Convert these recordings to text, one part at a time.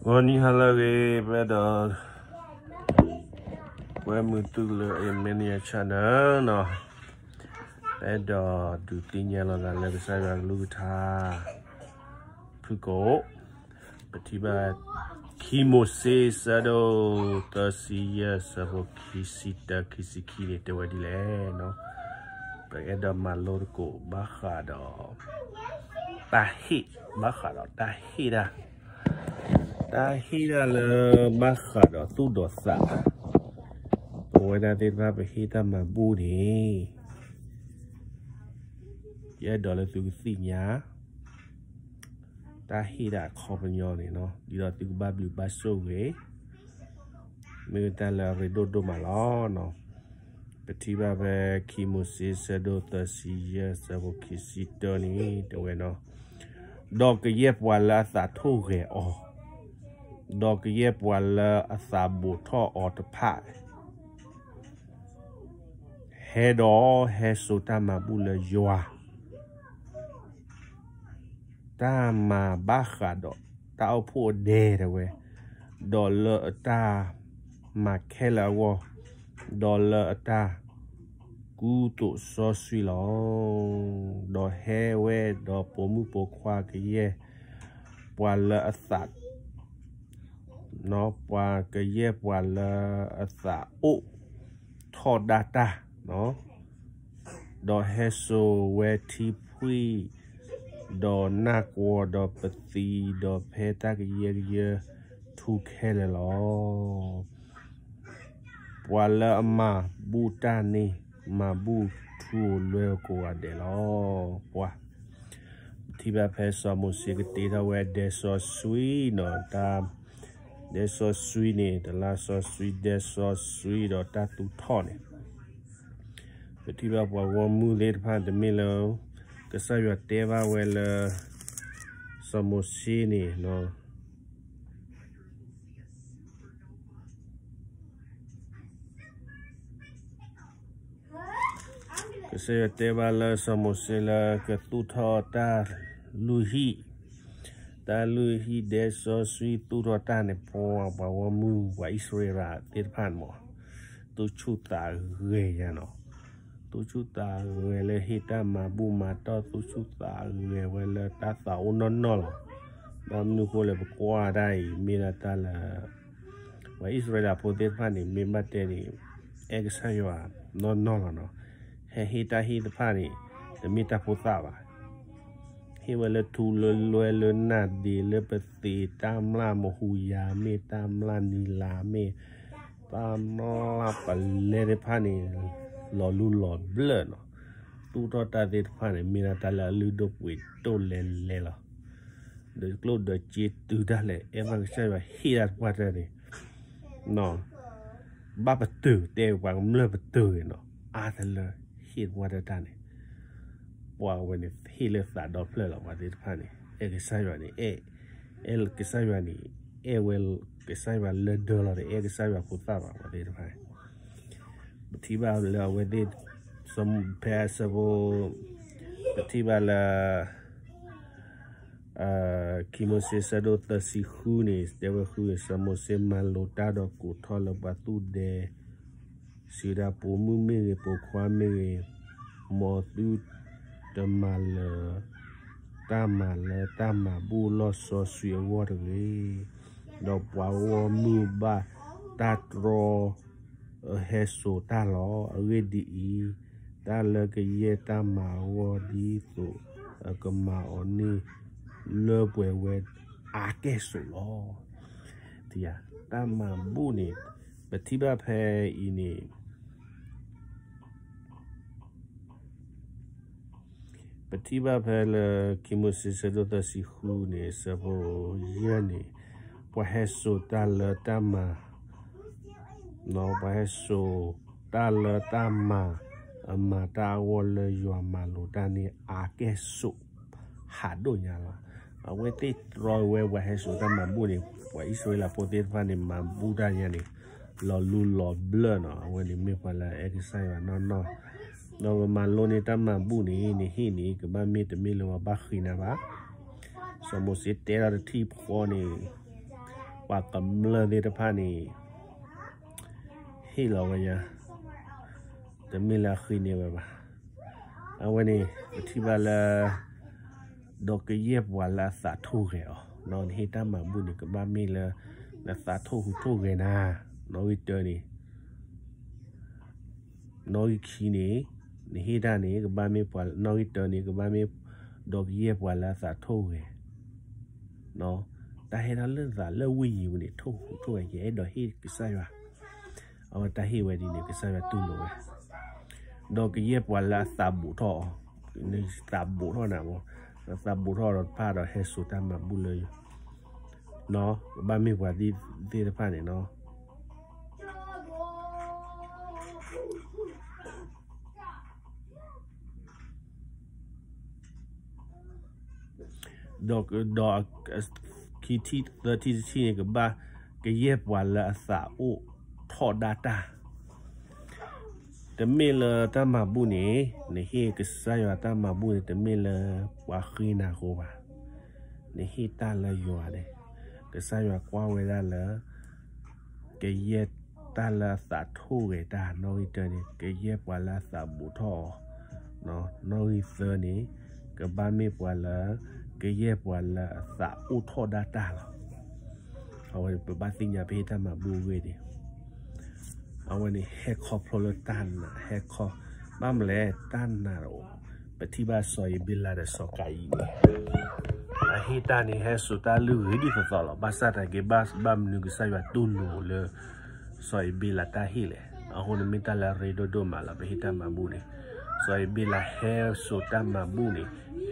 ဂီၤနံၤဟါလၢအဂ့ၤ, ပအဲၣ်ဒိး ကွဲမုာ်သုလၢ Emmanuel Channel နီၤ, ပအဲၣ်ဒိးဒုးသ့ၣ်ညါလိာ်သးလၢကစၢ်ယွၤကလုၢ်ကထါ ဖုၣ်ကိာ်, ပထံၣ်ဘၣ် ခံမိၤၡ့ ဆၢဒိၣ်သၢဆံယဲၢ် ဆၢဖိခံဆံတၢ ခံဆံခံန့ၣ် တဲဝဲဒ်လဲၣ်နီၤ, ပအဲၣ်ဒိးမၤလိသကိးဘၣ်ဃးဒီး တၢ်ဟ့ၣ်, ဘၣ်ဃးဒီးတၢ်ဟ့ၣ်တၢ် တၢ်ဟ့ၣ်တၢ်လၢဘၣ်ဃးဒီးသူၣ်ဒီးသး, ပဝဲဒၣ်သ့ၣ်တဖၣ်ပဟ့ၣ်တၢ်မၤဘူၣ်န့ၣ်, ယအဲၣ်ဒိးလၢသုကသ့ၣ်ညါ တၢ်ဟ့ၣ်တၢ်အခီပညီန့ၣ်နီၤ, ဒ်သိးသုကဘၣ်ဘျုးဘၣ်ဆိၣ်ဂ့ၤ, မ့ၢ်တၢ်လၢအရ့ဒိၣ်ဒိၣ်မးလီၤ. ပထံၣ်ဘၣ်ဖဲခံမိၤၡ့ ဆၢဒိၣ်သၢဆံယဲၢ် ဆၢဖိခံဆံတၢန့ၣ် တဲဝဲနီၤ, ဒီးကယဲၢ်ပှၤလၢအသးထိၣ်ဂဲၤအီၤ, ဒီးကယဲၢ်ပှၤလၢအသးဘိးထီၣ်အီၤတဖၣ် ဟဲဒီးဟဲစိာ်တၢ်မၤဘူၣ်လၢယွၤ, တၢ်မၤဘၣ်ဃးဒီးတၢ်အိၣ်ဖှိၣ်အဒဲတဲဝဲ, ဒီးလၢအတၢ်မၤခဲလၢာ်အဂီၢ်, ဒီးလၢအတၢ်ကူသိးစီဆှံလီၤ. ဒီးဟဲဝဲဒီးပိာ်မုၣ်ပိာ်ခွါကယဲၢ်ပှၤလၢအသး ပှၤကယဲၢ်ပှၤလၢအသးအိၣ်ထီၣ်ဒၣ်တၢ်, ဒီးဟဲစိာ်ဝဲထံဖှံၣ်, ဒီးနၢ်ကွီၤ, ဒီးပသံ, ဒီးဖဲတၢ်ကယဲၢ်ကယဲၢ်ထူခဲလၢာ်လီၤ. ပှၤလၢအမၤဘူၣ်တၢ်န့ၣ် မၤဘူၣ်ထူလွဲကိးဂၤဒဲးလီၤ. ပှၤ ထံၣ်ဘၣ်ဖဲစီၤမိၤၡ့ကတ့ထီၣ်ဝဲဒဲစီဆှံနီၤ, တၢ်ဒဲစီဆှံန့ၣ် တလါစီဆှံ ဒဲစီဆှံဒီးတၢ်သူၣ်ထီၣ်န့ၣ်, ပထံၣ်ဘၣ်ပှၤဂီၢ်မုၢ်သ့ၣ်တဖၣ်တမ့ၢ်လၢ ကစၢ်ယွၤတဲဘၣ်ဝဲလၢ စီၤမိၤၡ့န့ၣ် ကစၢ်ယွၤတဲဘၣ်လၢစီၤမိၤၡ့လၢကသူၣ်ထီၣ်တၢ်လုၢ်ဟံၣ်, တၢ်လုၢ်ဟံၣ်ဒဲစီဆှံသူၣ်ထီၣ်တၢ်န့ၣ် ပှၤ ပှၤဂီၢ်မုၢ်ပှၤအံၣ်စရ့လးသ့ၣ်တဖၣ်န့ၣ်မး, သူၣ်ဆူၣ်သးဂဲၤညါနီၤ, သူၣ်ဆူၣ်သးဂဲၤလၢဟ့ၣ်တၢ်မၤဘူၣ်မၤတီၢ် သူၣ်ဆူၣ်သးဂဲၤဝဲလၢတၢ်သးအိၣ်နီၢ်နီၢ်လီၤ. ဘၣ်မနုၤအဃိလဲၣ် ပကွၢ်ဒၣ်အံၤ မ့ၢ်ဒၣ်တၢ်လၢ ပှၤအံၣ်စရ့လးဖိသ့ၣ်တဖၣ်န့ၣ် မ့ၢ်ဘၣ်တဲန့ၣ် အဲၣ်ကစၢ်ယွၤနီၢ်နီၢ်လီၤနီၤ, ဟဲဟ့ၣ်တၢ်ဟ့ၣ်တဖၣ်န့ၣ် တမ့ၢ်တၢ်ဖိသၣ်ဘၣ်, ဟ့ၣ်ဝဲလၢထူလၢလွဲလၢနၢ်ဒ့လၢပသ့း တၢ်မျၢ်မဟူယၤမ့ၢ် တၢ်မျၢ်နံၤလၤမ့ၢ် တၢ်မျၢ်ပလဲသ့ၣ်တဖၣ်န့ၣ် လီၤလူလီၤဘျၢၣ်နီၤ, သူၣ်ထီၣ်တၢ်သ့ၣ်တဖၣ်န့ၣ် မ့ၢ်ဒၣ်တၢ်လၢအလုၢ်ဒိၣ်ပှ့ၤဒိၣ်လဲၤလဲၤလီၤ. ဒီးကျိၣ်ဒီးစ့တုၤဒၣ်လဲာ် အဲၣ်ဘၣ်ကစၢ်ယွၤဟ့ၣ်တၢ်တပှၢ်တၢၢ်န့ၣ် ဘၣ်ပတုာ် တဲပှၤကမျၢၢ်ပတုာ်နီၤ, အါတလၢဟ့ၣ်တပှၢ်တၢၢ်တၢ်န့ၣ် ပှၤဝဲန့ၣ်ဟ့ၣ်လၢသးဒီဖျၢၣ်လီၤ. ပှၤသ့ၣ်တဖၣ်န့ၣ် အဲၣ်ကစၢ်ယွၤန့ၣ် အဲၣ်, အဲၣ်ကစၢ်ယွၤန့ၣ် အဲၣ်ဝဲကစၢ်ယွၤလၢဒၢလီၤ, တအဲၣ်ကစၢ်ယွၤဖိသၣ်ဘၣ် ပှၤသ့ၣ်တဖၣ်န့ၣ် ပထံၣ်ဘၣ်လၢအဝဲသ့ၣ် ဖဲအဆၢဖိ ပထံၣ်ဘၣ်လၢ ခံမိၤၡ့ဆၢဒိၣ်သၢဆံဃုန့ၣ် တဲဝဲဃုန့ၣ် စီၤမိၤၡ့မၤလိာ်တၢ်ဒီးကိးထီၣ်လၢပှၤသူၣ်ဒဲ စံးဒၣ် ပိာ်မုၣ်မ့ၢ်ဂ့ၤ ပိာ်ခွါမ့ၢ်ဂ့ၤ, မ်သုတမၤလၢၤ တၢ်မၤလၢတၢ်မၤဘူၣ်လီၢ်စီဆှံအဂီၢ်တဂ့ၤ, ဒီးပှၤဂီၢ်မုၢ်ဘၣ်တၢ်တြီ ဟဲစိာ်တၢ်လီၤ. အဂ့ၢ်ဒ်အံၤ, တၢ်လၢကယဲၢ်တၢ်မၤအဂီၢ်ဒ်သိး ကမၤအီၤန့ၣ် လၢပှဲၤဝဲအါကဲၣ်ဆိးလီၤ. တၢ်မၤဘူၣ်န့ၣ် ပထံၣ်ဘၣ်ဖဲအံၤန့ၣ် ပထံၣ်ဘၣ်ဖဲလၢ ခံမိၤၡ့ဆၢဒိၣ်သၢဆံဃုန့ၣ် ဆၢဖိယဲၢ်န့ၣ် ပှၤဟဲစိာ်တၢ်လၢတၢ်မၤ ပှၤဟဲစိာ်တၢ်လၢတၢ်မၤ အမၤတၢ်အဂီၢ်လၢယွၤမၤလိာ်တၢ်န့ၣ် အါကဲၣ်ဆိး ဟးဒိၣ်ညါလီၤ. အဝဲသ့ၣ်တြီဝဲပှၤဟဲစိာ်တၢ်မၤဘူၣ်န့ၣ် ပှၤအံၣ်စရ့လးဖိသ့ၣ်တဖၣ်န့ၣ် မၤဘူၣ်တၢ်ညါန့ၣ် လီၤလူလီၤဘျၢၣ်နီၤ. အဝဲန့ၣ်မ့ၢ်ပှၤလၢအအဲၣ်ကစၢ်ယွၤနီၢ်နီၢ်, ဒီးပမၤလိန့ၢ်တၢ်မၤဘူၣ်န့ၣ် နဟ့ၣ်န့ၣ် ကဘၣ်မ့ၢ်တမ့ၢ်လၢပှၤဘၣ်ဃ့နၤဘၣ်. စီၤမိၤၡ့တဲလီၤတထံၣ်ဃီန့ၣ် ပှၤကမျၢၢ်သ့ၣ်တဖၣ်န့ၣ် ဟ့ၣ်လီၤဝဲညါ, တမ့ၢ်လၢအဃ့န့ၢ်ဝဲဘၣ်. အဝဲန့ၣ် ပထံၣ်ဘၣ်လၢ ဒီးကယဲၢ်ပှၤလၢအသးထိၣ်ဂဲၤအီၤ, နဟ့ၣ်တၢ်မၤဘူၣ်န့ၣ် ကဘၣ်မ့ၢ်လၢ နသးထိၣ်ဟူးထိၣ်ဂဲၤနၤ, နီၣ်ဂံၢ်တၢန့ၣ် နီၣ်ဂံၢ်ခံန့ၣ် နဟ့ၣ်တၢ်န့ၣ် ကဘၣ်မ့ၢ်ပှၤ နီၣ်ဂံၢ်တၢန့ၣ် ကဘၣ်မ့ၢ် ဒီးကယဲၢ်ပှၤလၢအသးထိၣ်ဂဲၤ, တၢ်ဟ့ၣ်တၢ်လၢနသးလၢဝိညာဉ်ပူၤန့ၣ် ထိၣ်ဟူးထိၣ်ဂဲၤ ယအဲၣ်ဒိးဟ့ၣ်ကစၢ်ယွၤ, အဝဲတၢ်ဟ့ၣ်ဝဲဒ်န့ၣ် ကစၢ်ယွၤတူၢ်လိာ်ဝဲ, ဒီးကယဲၢ်ပှၤလၢအသးဘိးထီၣ်အီၤ, နသးဘိးထီၣ်နၤမ့ၢ်, နသးဘိးထီၣ်ဒီးတဖၣ်ဒီးဟဲစိာ်တၢ်မၤဘူၣ်လၢ ကဘၣ်မ့ၢ်ပှၤသ့ၣ်တဖၣ်န့ၣ်နီၤ. ဒီး ဒီး ခံထံၣ် သၢထံၣ်တထံၣ်န့ၣ် ကဘၣ်ကယဲၢ်ပှၤလၢအသးအိၣ်ထီၣ်ဒၣ်တၢ် တမ့ၢ်လၢတၢ်မၤဘူၣ်န့ၣ်, နဟ့ၣ်ကစၢ်ယွၤတၢ်မၤဘူၣ်န့ၣ် တမ့ၢ်လၢပှၤဃ့နၤအဃိဘၣ်. နဟ့ၣ်တၢ်လၢယွၤန့ၣ်, ကစၢ်ယွၤကွၢ်ဝဲဒၣ်လၢ ကယဲၢ်တၢ်လၢအသးထိၣ်ဂဲၤတၢ် နီၣ်ဂံၢ်တၢန့ၣ် ကယဲၢ်ပှၤလၢအသးဘိးထီၣ်အီၤ, နီၣ်ဂံၢ်သၢန့ၣ် ကဘၣ်မ့ၢ်ပှၤလၢ ကယဲၢ်ပှၤလၢအသးအိၣ်ထီၣ်ဒၣ်တၢ်လီၤ. အဝဲန့ၣ် ပဘၣ်သ့ၣ်ညါပဟ့ၣ်တၢ်မၤဘူၣ်အဂ့ၢ်န့ၣ်, အဝဲန့ၣ်ဟဲခီဖျိလၢတၢ်နာ်, ဟဲခီ, ဘၣ်မနုၤလဲၣ် တၢ်နာ်တအိၣ်, ပထံၣ်ဘၣ်စီၤအ့ၤဘ့လးဒီးစီၤကၤအံၤန့ၣ်, အဟ့ၣ်တၢ်န့ၣ် ဟဲစိာ်တၢ်လုၢ်ဂ့ၤဒ်သိးသိးလီၤ. ဘၣ်ဆၣ်သနာ်က့ ဘၣ်မနုၤကစၢ်ယွၤတူၢ်လိာ်လၢ စီၤအ့ၤဘ့လးတၢ်ဟ့ၣ်လဲၣ်. အဃိန့ၣ် မ့ၢ်တၢ်လၢအရ့ဒိၣ်ဒိၣ်မးလီၤ. ပဟ့ၣ်တၢ်မၤဘူၣ်န့ၣ်, စီၤအ့ၤဘ့လးဟဲစိာ်တၢ်မၤဘူၣ်န့ၣ်,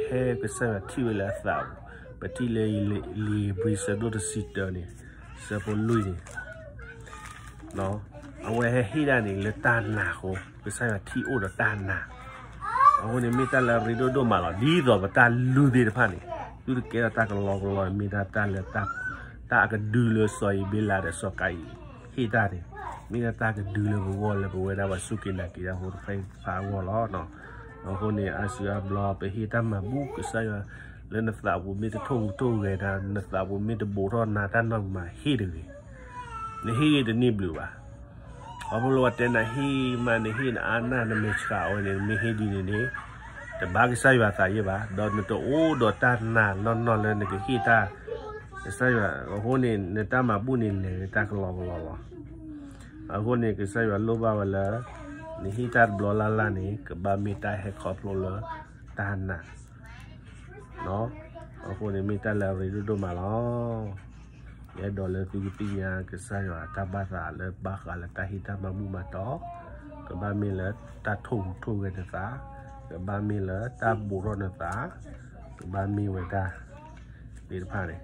ဟဲကစၢ်ယွၤထံၣ်ဝဲလၢအသးပူၤ, ပထံၣ်လၢ လံာ်ဧ့ၤဘြံၤ ဆၢဒိၣ်တဆံတၢန့ၣ်, ဆၢဖိလွံၢ်န့ၣ် အဝဲဟဲဟ့ၣ်ဒၣ်န့ၣ်လၢတၢ်နာ်အဃိ, ကစၢ်ယွၤထံၣ်အိၣ်ဒီးတၢ်နာ်. အဃိန့ၣ် မ့ၢ်တၢ်လၢအရ့ဒိၣ်ဒိၣ်မးလီၤ. ဒ်သိးပတၢ်လုၢ်သ့ၣ်တဖၣ်န့ၣ်, သုတကဲထီၣ်တၢ်ကလီကလီန့ၣ် မ့ၢ်ဒၣ်တၢ်လၢ တၢ်အကဒုလၢစီၤအ့ၤဘ့လးဒီးစီၤကၤအံၤဟ့ၣ်တၢ်န့ၣ်, မ့ၢ်ဒၣ်တၢ်ကဒုလၢပဂီၢ်လၢပဝဲဒၣ်ပှၤစူၢ်က့ၤနာ်က့ၤတၢ်ဖိတဖၣ်အဂီၢ်လီၤ. အဃိန့ၣ် အါစုအါဘျီ ပဟ့ၣ်တၢ်မၤဘူၣ်ကစၢ်ယွၤ, လၢနသးပူၤမ့ၢ်တထိၣ်ဟူးထိၣ်ဂဲၤနၤ, နသးပူၤမ့ၢ်တဘိးထီၣ်နၤတၢ်နီတမံၤ ဟ့ၣ်တဂ့ၤ. နဟ့ၣ်ဂ့ၤတန့ၢ်ဘျုးဘၣ်. ခီဖျိလၢပှၤတဲနၤဟ့ၣ်မး နဟ့ၣ်နအါနၢ်နမဲာ်ဆှးအဝဲန့ၣ် နမ့ၢ်ဟ့ၣ်ဒ်န့ၣ်န့ၣ်, တဘၣ်ကစၢ်ယွၤသးယ့ၢ်ဘၣ်, ဒီးနတအိၣ်ဒီးတၢ်နာ်နီၢ်နီၢ်လၢနကဟ့ၣ်တၢ်, ကစၢ်ယွၤ, အဃိန့ၣ် နတၢ်မၤဘူၣ်န့ၣ်လဲၤလၢတၢ်ကလီကလီလီၤ. အဃိန့ၣ် ကစၢ်ယွၤလိၣ်ဘၣ်ဝဲလၢ နဟ့ၣ်တၢ်တဘျီလၢ်လၢ်န့ၣ် ကဘၣ်မ့ၢ်တၢ်ဟဲခီဖျိလၢတၢ်နာ် အဃိန့ၣ်မ့ၢ်တၢ်လၢအရ့ဒိၣ်ဒိၣ်မးလီၤ. ယအဲၣ်ဒိးလၢသုကသ့ၣ်ညါကစၢ်ယွၤအတၢ်ဘၣ်သးလၢဘၣ်ဃးလၢတၢ်ဟ့ၣ်တၢ်မၤဘူၣ်မၤတီၢ်, ကဘၣ်မ့ၢ်လၢတၢ်ထိၣ်ဟူးထိၣ်ဂဲၤနသး, ကဘၣ်မ့ၢ်လၢတၢ်ဘိးထီၣ်နသး, ကဘၣ်မ့ၢ်ဝဲဒၣ်သ့ၣ်တဖၣ်န့ၣ်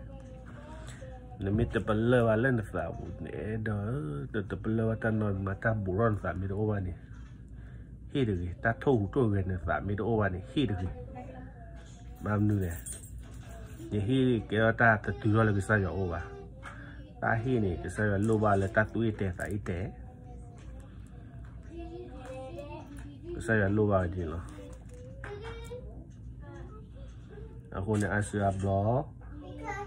နမ့ၢ်တပလၢၢ်ဘၣ်လၢနသးပူၤန့ၣ်ဒီး, နတပလၢၢ်ဘၣ်တၢ်နီတမံၤတၢ်ဘိးထီၣ်နသးမ့ၢ်တအိၣ်ဘၣ်န့ၣ်, ဟ့ၣ်တဂ့ၤ. တၢ်ထိၣ်ဟူးထိၣ်ဂဲၤနသးမ့ၢ်တအိၣ်ဘၣ်န့ၣ် ဟ့ၣ်တဂ့ၤ. ဘၣ်မနုၤလဲၣ်, နဟ့ၣ်ကဲထီၣ်တၢ်တတုၤထီၣ်လၢကစၢ်ယွၤအအိၣ်ဘၣ်. တၢ်ဟ့ၣ်န့ၣ် ကစၢ်ယွၤလိၣ်ဘၣ်လၢတၢ်သူၣ်အ့ၣ်တဲာ်သးအ့ၣ်တဲာ်, ကစၢ်ယွၤလိၣ်ဘၣ်ဝဲဒ်န့ၣ်လီၤ. အဃိန့ၣ် အါစုအါဘျီ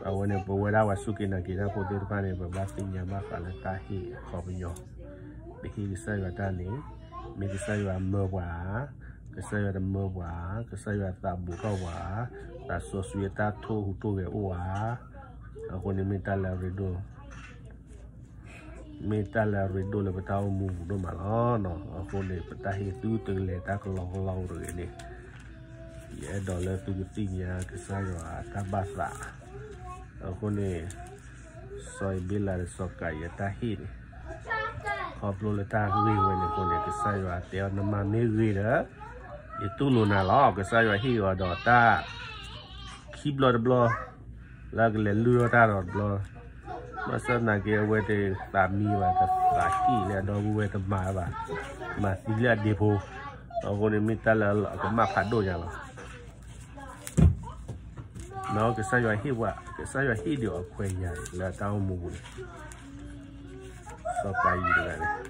အဝဲန့ၣ် ပဝဲဒၣ်ပှၤစူၢ်က့ၤနာ်က့ၤတၢ်ဖိသ့ၣ်တဖၣ်န့ၣ် ပဘၣ်သ့ၣ်ညါဘၣ်ဃးလၢတၢ်ဟ့ၣ်အခီပညီ, ပဟ့ၣ်ကစၢ်ယွၤတၢ်န့ၣ်, မ့ၢ်ကစၢ်ယွၤမၢပှၤဧါ, ကစၢ်ယွၤတမၢပှၤဧါ, ကစၢ်ယွၤသးဘိးထီၣ်ပှၤဧါ, သးစီဆှံအတၢ်ထိၣ်ဟူးထိၣ်ဂဲၤအိၣ်ဧါ. အဃိန့ၣ် မ့ၢ်တၢ်လၢအရ့ဒိၣ် မ့ၢ်တၢ်လၢအရ့ဒိၣ်လၢပတၢ်အိၣ်မူပူၤဒိၣ်မးလီၤ. အဃိန့ၣ် ပတၢ်ဟ့ၣ်သုတကလဲၤတၢ်ကလီကလီတဂ့ၤန့ၣ်, ယအဲၣ်ဒိးလၢသုကသ့ၣ်ညါကစၢ်ယွၤအတၢ်ဘၣ်သး. အဃိန့ၣ် စီၤအ့ၤဘ့လးဒီးစီၤကၤအံၤအတၢ်ဟ့ၣ်န့ၣ်, ခီဖျိလၢတၢ်ဂ့ၢ်ဝဲန့ၣ်အဃိန့ၣ် ကစၢ်ယွၤတဲအီၤ နမၤမ့ၢ်ဂ့ၤဒီး ယတူၢ်လိာ်နၤလီၤ. ကစၢ်ယွၤဟ့ၣ်အီၤဒီးတၢ် ခံဘျီတဘျီ လၢကလဲၤလုၢ်ထီၣ်တၢ်ဒီးတဘျီ, ဘၣ်ဆၣ်သနာ်က့ အဝဲတသးမံဘၣ်, တသးဟ့ၣ်လၢအဒီပုၢ်ဝဲၢ်တမၤဘၣ်, မၤသံလၢအဒ့ဖိ. အဃိန့ၣ်မ့ၢ်တၢ်လၢအကမၣ်ဖးဒိၣ်ညါလီၤ. ကစၢ်ယွၤဟ့ၣ်ပှၤ, ကစၢ်ယွၤဟ့ၣ်ဒံးအီၤခွဲးယာ်လၢတၢ်အိၣ်မူပူၤန့ၣ်, စီၤပၤယံၤတဂၤန့ၣ်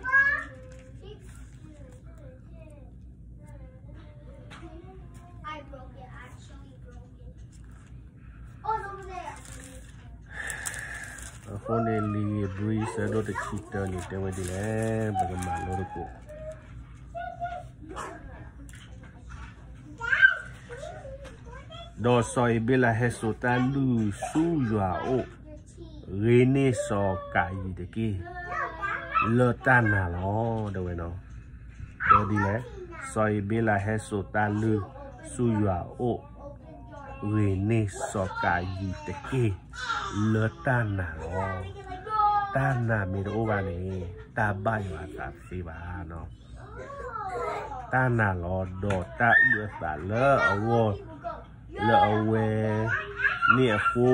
အဃ အဃိန့ၣ်လံာ်ဧ့ၤဘြံၤ ဆၢဒိၣ်တဆံတၢန့ၣ် တဲဝဲဒ်လဲၣ်, ပကမၤလိသကိး. ဒီးစီၤအ့ၤဘ့လးဟဲစိာ်တၢ်လုၢ်ဆူယွၤအအိၣ်, ဂ့ၤန့ၢ်စီၤကၤယံၤတက့ၢ်, လၢတၢ်နာ်လီၤ တဲဝဲနီၤ. တဲဒ်လဲၣ်, စီၤအ့ၤဘ့လးဟဲစိာ်တၢ်လုၢ်ဆူယွၤအအိၣ်, ဂ့ၤန့ၢ်စီၤကၤယံၤတက့ၢ်, လၢတၢ်နာ်လီၤ. တၢ်နာ်မ့ၢ်တအိၣ်ဘၣ်န့ၣ် တၢ်ဘၣ်ယွၤအသးတသ့ဘၣ်နီၤ. တၢ်နာ်လီၤ ဒီးတၢ်အုၣ်အသးလၢအဂီၢ်, လၢအဝဲန့ၣ်အဃိ,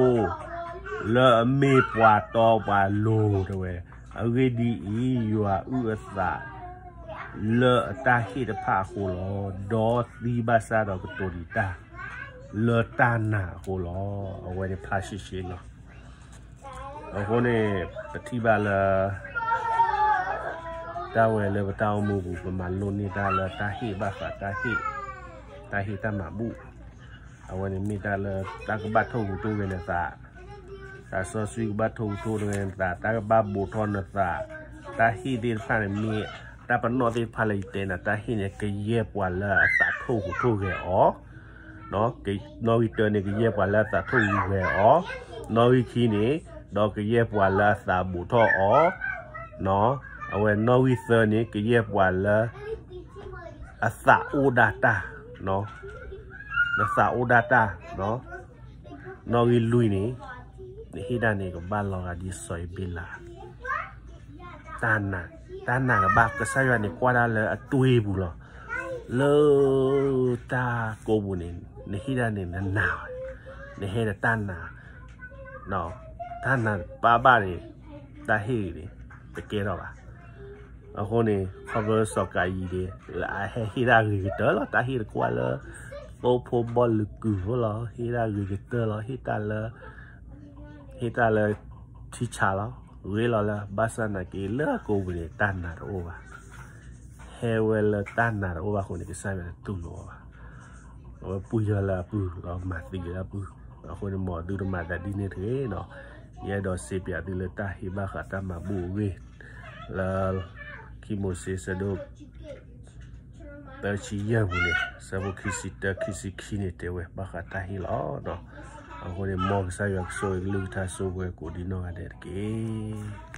လၢအမ့ၢ်ပှၤတီပှၤလိၤတဲဝဲ. အဂ့ၢ်ဒ်အံၤ, ယွၤအုၣ်အသး လၢအတၢ်ဟ့ၣ်တဖၣ်အဃိလီၤ. ဒီးသံဘၣ်ဆၣ်ဒီးကတိၤဒံးတၢ် လၢတၢ်နာ်အဃိလီၤ. အဝဲန့ၣ်ဖးရှဲရှဲနီၤ. အဃိန့ၣ် ပထံၣ်ဘၣ်လၢ တၢ်ဝဲလၢပတၢ်အိၣ်မူပူၤ ပမၤလိန့ၢ်တၢ်လၢတၢ်ဟ့ၣ်ဘၣ်ဃးတၢ်ဟ့ၣ်, တၢ်ဟ့ၣ်တၢ်မၤဘူၣ်. အဝဲန့ၣ်မ့ၢ်တၢ်လၢတၢ်ကဘၣ်ထိၣ်ဟူးထိၣ်ဂဲၤနသး, သးစီဆှံကဘၣ်ထိၣ်ဟူးထိၣ်ဂဲၤနသး, တၢ်ကဘၣ်ဘူးထီၣ်နသး, တၢ်ဟ့ၣ်သ့ၣ်တဖၣ်န့ၣ်မ့ၢ် တၢ်ပနီၣ်သ့ၣ်တဖၣ်လၢယတဲနၤ တၢ်ဟ့ၣ်န့ၣ် ကယဲၢ်ပှၤလၢအသးထိၣ်ဟူးထိၣ်ဂဲၤအီၤ နီၣ်ဂံၢ်တၢန့ၣ် ကယဲၢ်ပှၤလၢအသးထိၣ်ဟူးဂဲၤအီၤ, နီၣ်ဂံၢ်ခံန့ၣ် ဒီးကယဲၢ်ပှၤလၢအသးဘူးထီၣ်အီၤ, အဝဲနီၣ်ဂံၢ်သၢန့ၣ် ကယဲၢ်ပှၤလၢ အသးအိၣ်ဒၣ်တၢ်, နသးအိၣ်ဒၣ်တၢ်, နီၣ်ဂံၢ်လွံၢ်န့ၣ် နဟ့ၣ်ဒၣ်န့ၣ် ကဘၣ်လီၤဂာ်ဒ်စီၤအ့ၤဘ့လး တၢ်နာ်, တၢ်နာ်ကဘၣ် ကစၢ်ယွၤန့ၣ်ကွၢ်ဒၣ်လၢအတွ့ပူၤလီၤ. လၢတၢ်ကိးပူၤန့ၣ် နဟ့ၣ်ဒၣ်န့ၣ် နနာ်, နဟဲဒီးတၢ်နာ်, တၢ်နာ်ပၢ်ဘၣ်န့ၣ် တၢ်ဟ့ၣ်န့ၣ် တကဲထီၣ်ဘၣ်. အဃိန့ၣ် ခီဖျိစီၤကၤယံၤန့ၣ် အဟဲဟ့ၣ်ဒၣ်ဂ့ၤကတၢၢ်လီၤ. တၢ်ဟ့ၣ်တကွၢ်လၢ သိဖိဘီလုၤကုၢ်ဖိလီၤ. ဟ့ၣ်ဒၣ်ဂ့ၤကတၢၢ်လီၤ. ဟ့ၣ်တၢ်လၢ ဟ့ၣ်တၢ်လၢထံဆးလီၤ. ဂ့ၤလီၤလၢ ဘၣ်ဆၣ်နာ်က့ လၢအကိးပူၤန့ၣ် တၢ်နာ်တအိၣ်ဘၣ်. ဟဲဝဲလၢတၢ်နာ်တအိၣ်ဘၣ်အဃိန့ၣ် ကစၢ်ယွၤတတူၢ်လိာ်အီၤဘၣ်. အဝဲပှံၢ်ယၢ်လၢအပုၢ် ဒီးမၤသံလၢအပုၢ်. အဃိန့ၣ် မ်သုတမၤသးဒ်န့ၣ်တဂ့ၤနီၤ. ယအဲၣ်ဒိးစံးပၠးသုလၢတၢ်ဟ့ၣ်ဘၣ်ဃးတၢ်မၤဘူၣ်အဂ့ၢ် လၢ ခံမိၤၡ့ဆၢဒိၣ် သၢဆံယဲၢ်ပူၤန့ၣ် ဆၢဖိခံဆံတၢ ခံဆံခံန့ၣ် တဲဝဲဘၣ်ဃးတၢ်ဟ့ၣ်လီၤ. အဃိန့ၣ် မ်ကစၢ်ယွၤကဆိၣ်ဂ့ၤကလုၢ်ကထါဆိၣ်ဂ့ၤကိးဒံနီၢ်ဂၤဒဲးတက့ၢ်.